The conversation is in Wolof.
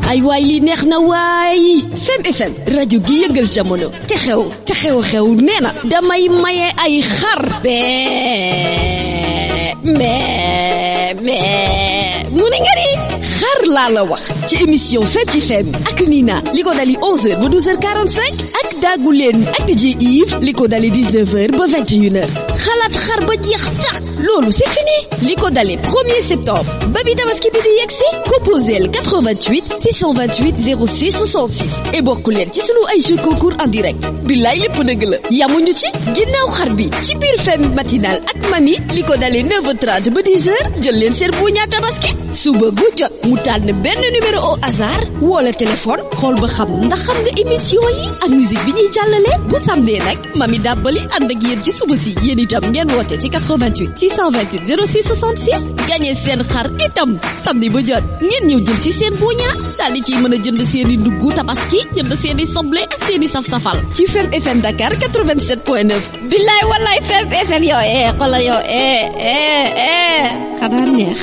ay waay li neex na waay Fem FM rajo gi yëngal jamono te xew nee na damay maye ay xar mu ne nga ni xar laa la wax ci émission Fem ci Fem ak Nina li ko dali 11h ba 12h45 ak Daagu leen ak DJ Yves li ko dali 19h ba 21h xalaat xar ba jeex tax loolu c'est fini li ko dali 1er septembre ba bi tabaski bi di yegsi composel 88 628 06 66 et bokku leen ci sunu ay jeux concours en direct billaay lépp dëgg la yamuñu ci ginnaaw xar bi ci biir Fem matinal ak mami li ko dali 9h30 ba 10h jël leen seen buña tabaski suba gu jot mu tànn benn numéro au hasard wala téléphone xool ba xam ndax xam nga émission yi ak musique bi ñuy jàllale bu samedi nag mami dàbbali ànd ak yéen ci suba si yéen itam ngeen woote ci 88 628 06 66 gagné seen xar itam samedi ba jot ngeen ñëw jël ci seen buña daal di ciy mën a jënd seeni ndugg tabaski jënd seeni soble ak seeni saf-safal ci Fem FM Dakar 87.9 billaay wallaay Fem FM yow xoolal yow xanaa neex